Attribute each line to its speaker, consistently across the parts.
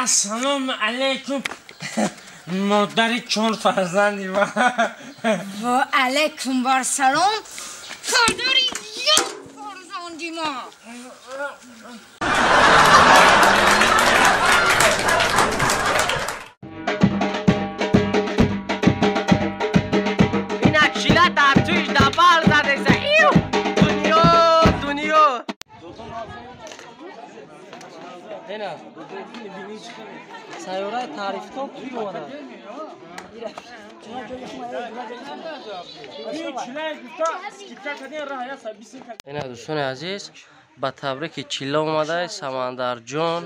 Speaker 1: Ассалому алайкум, модари чор фарзанди ма.
Speaker 2: Ва алайкум вассалом, падари як фарзанди ма.
Speaker 3: Ина чила дар туиш дабал задеса. Иу! Дунё, дунё. Ина сайёраи таърифтон туй омада. Ина дӯстони азиз, ба табрики чилла омадай Самандарҷон,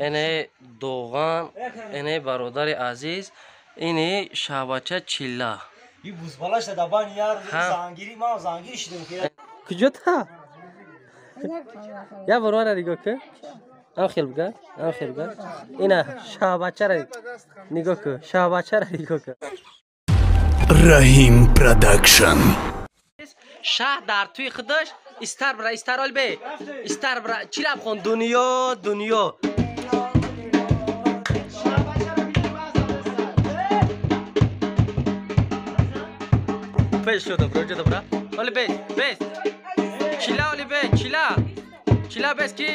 Speaker 3: ине Доған, ине бародари азиз, ини шаҳбача чилла. Куҷо та? Я барора нигоҳ кун. Ам хел буга, ам хел буга. Ина шаҳбачаро нигоҳ кун, шаҳбачаро нигоҳ кун.
Speaker 4: Раҳим Продакшн.
Speaker 3: Шаҳ дар туи худаш истар бра, истар ол бе. Истар бра, чила бхон дунё, дунё. Пеш шуда бро, ҷуда бра. Оли бес, бес. Чила оли бе, чила. Чила бес ки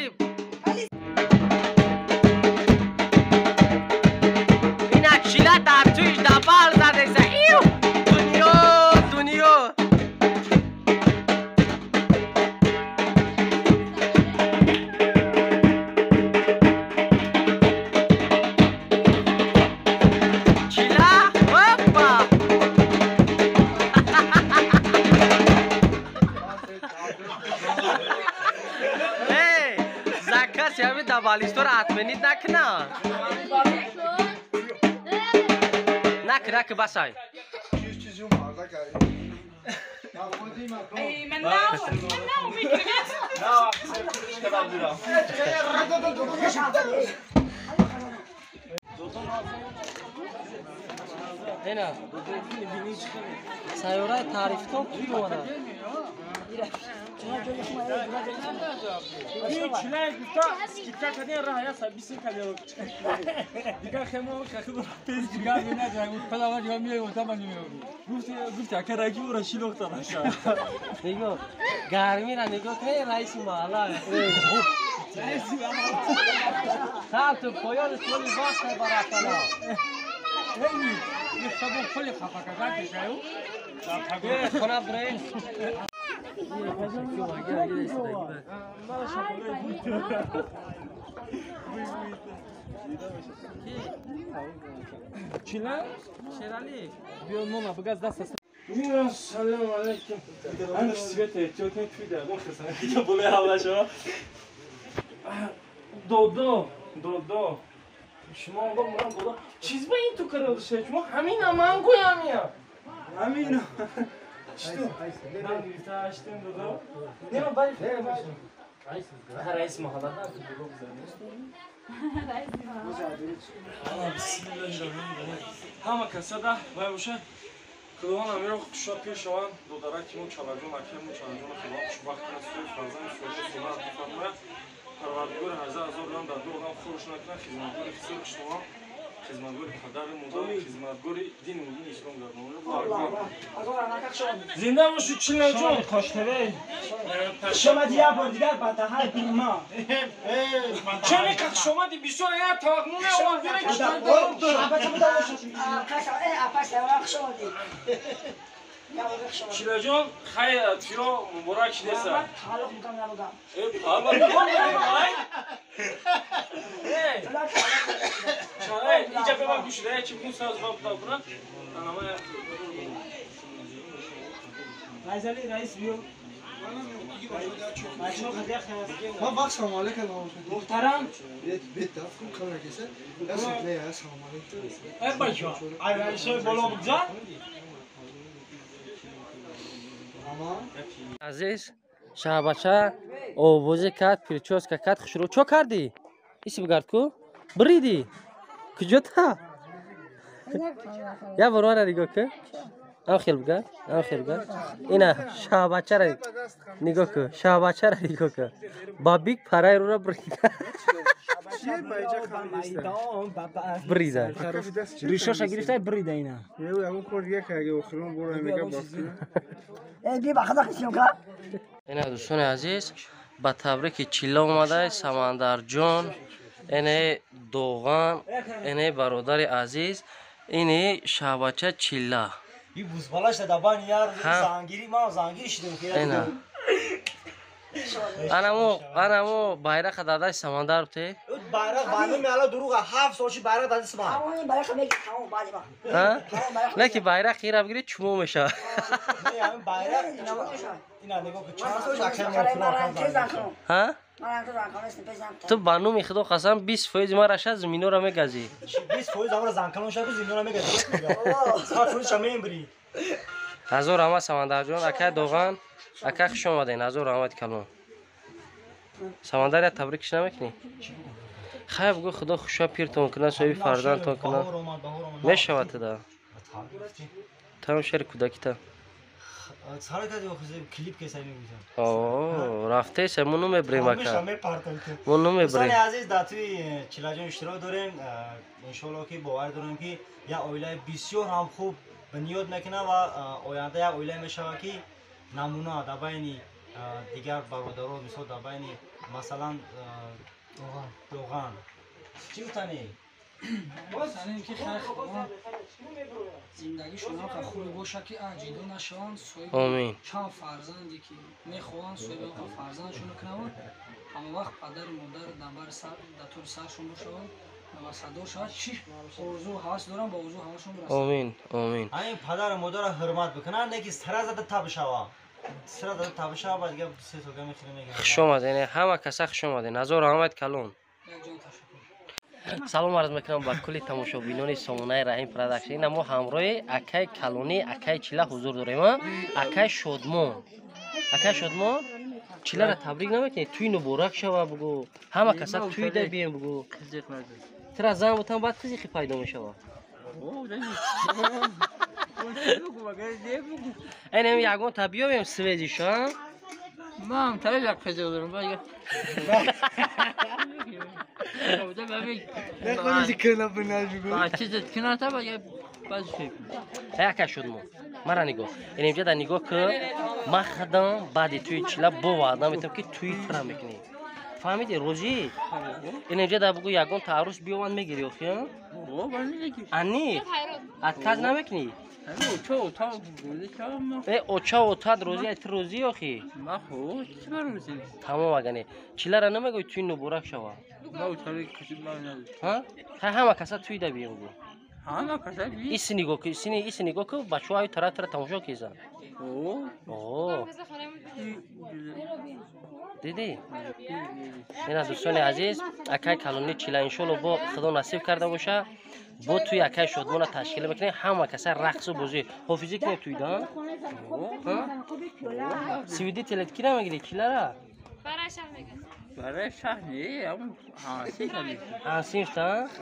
Speaker 3: чила дар туиш дабал задеса. Иу! Дунё, дунё. Чила, опа! Эй, заказ ями дабалистора отменить накна. Нак басай. Ина сайёраи таърифтон туй омада. Нигоҳ, гармира нигоҳ кун, раиси маҳалла. Ту поёни толи вақт барафтана. Хона бирен.
Speaker 1: Чила?
Speaker 3: Шерали.
Speaker 1: Биё нона бигаз даст. Салом алейкум. Ан света эҳтиёт кунед, туи дагон хасан. Я болои ҳавла шава. Додо, додо. Шумо он мурам додо. Чиз ба ин ту карда шумо? Шумо ҳамина ман гӯям я. Ҳамина. Что? Нам гирифта аштем додо. Не, ман бари фикр бошам. Раис маҳалла да додо бизанем. Ҳама касада вай боша. Худованд амиро кушод пеш шаванд, додараки мо Чалаҷон, акаи мо Чалаҷон, Худованд хушбахт кунад, суи фарзанд, суи сунат бифармояд. Парвардигори 18,000 рӯям дар ду одам хорш накунад, хизматгори хисор киштованд. Хизматгори падару модар, хизматгори дину мубини ислом гардон. Зинда бошед Чилаҷон.
Speaker 5: Шомади як бор дигар ба даҳаи ма.
Speaker 1: Чами қақ шомади бисёр я тавақмуне овард бере ки Чилаҷон, хайр тиро муборак шидеса.
Speaker 5: Тааллуқ мекунам набудам.
Speaker 1: Иҷа ба ман гӯш да, чи бун саз ба буда. Ана ман
Speaker 5: Раисали раис биё.
Speaker 6: Ман вақт салом алейкум.
Speaker 5: Муҳтарам.
Speaker 6: Бет дафкун камера кеса. Не, салом алейкум.
Speaker 5: Эй бача, ай раисои боло бигзар.
Speaker 3: Азиз, шаҳбача овозӣ кард, прическа кард, хушрӯ. Чо кардӣ? Иси бигард ку? Бридӣ? Куҷо та? Я бор мара нигоҳ кун. Ам хел бигард, ам хел бигард. Ина шаҳбачара нигоҳ кун, шаҳбачара нигоҳ кун. Ба бик параи рӯра брида. Брида.
Speaker 5: Ришоша гирифта брида ина.
Speaker 3: Ина дӯстони азиз, ба табрики чилла омадай Самандарҷон, ине Доған, ине бародари азиз, ине шаҳбача чилла.
Speaker 5: И бузбалаш дабан яр зангири ма зангири шидем ки.
Speaker 3: Ина. Анамо байрақа дадай Самандар те?
Speaker 5: Байрақ бани меала дуруға 7 сол ши байрақ дади сма.
Speaker 2: Тамоми байрақа меги тамом баъди ма.
Speaker 3: Ҳа? Не ки байрақ ира бигири чумо мешавад.
Speaker 5: Не, ҳамин байрақ ина нигоҳ кун чанд сол аксар мо.
Speaker 3: Ҳа? Ту ба номи Худо қасам 20% мара ша зиминора мегазӣ.
Speaker 5: 20% амра занкалон ша зиминора мегазӣ. 100% ша мембри.
Speaker 3: Ҳазор раҳмат Самандарҷон, акай Доған, акай хуш омаден, ҳазор раҳмати калон. Самандар я табрикиш намекунӣ? Хайр бугӯ Худо хушо пиртон кунад, соҳиби фарзандтон кунад. Мешавад туда. Там шери кӯдакита. О, рафтеса, мо намебрем ака. Мо намебрем.
Speaker 5: Дӯстони азиз, дар тӯи Чилаҷон иштирок дорем. Иншоалло ки бовар дорем ки як оилаи бисёр ҳам хуб бунёд мекунад ва оянда як оилае мешавад ки намуна дар байни дигар бародаро, мисол дар байни масалан Доған. Чӣ гуфтанӣ?
Speaker 7: Гуфтанем ки хайр Худованд зиндагишон ҳамқа хубе бошад ки ҷидо нашаванд, соҳиби чанд фарзанде ки мехоҳанд соҳиби ҳамқа фарзандшонро кунаванд, ҳама вақт падару модар дар бари сар дар тори саршон бошаванд ва садор шавад. Чӣ орзу ҳавас дорам, ба орзу ҳавасшон бирасанд.
Speaker 3: Омин, омин.
Speaker 5: Ҳамин падару модарро ҳурмат бикунанд, не ки сара зада таб шаванд. Сара зада таб шаванд, баъд дигар се солга мехӯрем мегирем.
Speaker 3: Хуш омадед, ҳама каса хуш омадед. Ҳазор раҳмат калон.
Speaker 7: Якҷон ташаккур.
Speaker 3: Салом арз мекунам ба кулли тамошобинони сомонаи Раҳим Продакшн. Ина мо ҳамроҳи акай калонӣ, акай Чила ҳузур дорем. Акай Шодмон. Акай Шодмон, Чилара табрик намекунӣ? Тӯй муборак шава бугӯ. Ҳама каса тӯйда бием бугӯ. Тира зан бутан баъд қизиқи пайдо мешава. Ин ягон та биёвем свезиша.
Speaker 7: Ман тариқ қизиқ дорам.
Speaker 3: Яка шуд мо. Мара нигоҳ. Ин инҷа дар нигоҳ ки ман худам баъди тӯи чила бо ваъда метавам ки тӯи тира мекунӣ. Фаҳмидӣ розӣ? Ин инҷа дар бугӯ ягон тааррус биёванд мегирӣ охи? Ани? Отказ намекунӣ? Оча отад розӣ, ай ту розӣ охи? Тамом агане. Чилара намегӯӣ тӯи муборак шава? Ҳама каса тӯи да бием гӯ. Иси нигоҳ ку, иси нигоҳ ку, бачаҳо аю тара тара тамошо кезанд. О. Дидӣ? Ина дӯстони азиз, акай калони чила иншоалло бо Худо насиб карда боша, бо тӯи акай Шодмона ташкил мекунем, ҳама каса рақсу бозӣ. Ҳофизӣ кунем тӯйда? Свиди телет ки намегирӣ чилара?
Speaker 7: Барои шаҳр мегирам.
Speaker 3: Барои шаҳр не, ҳамон ҳансинф та?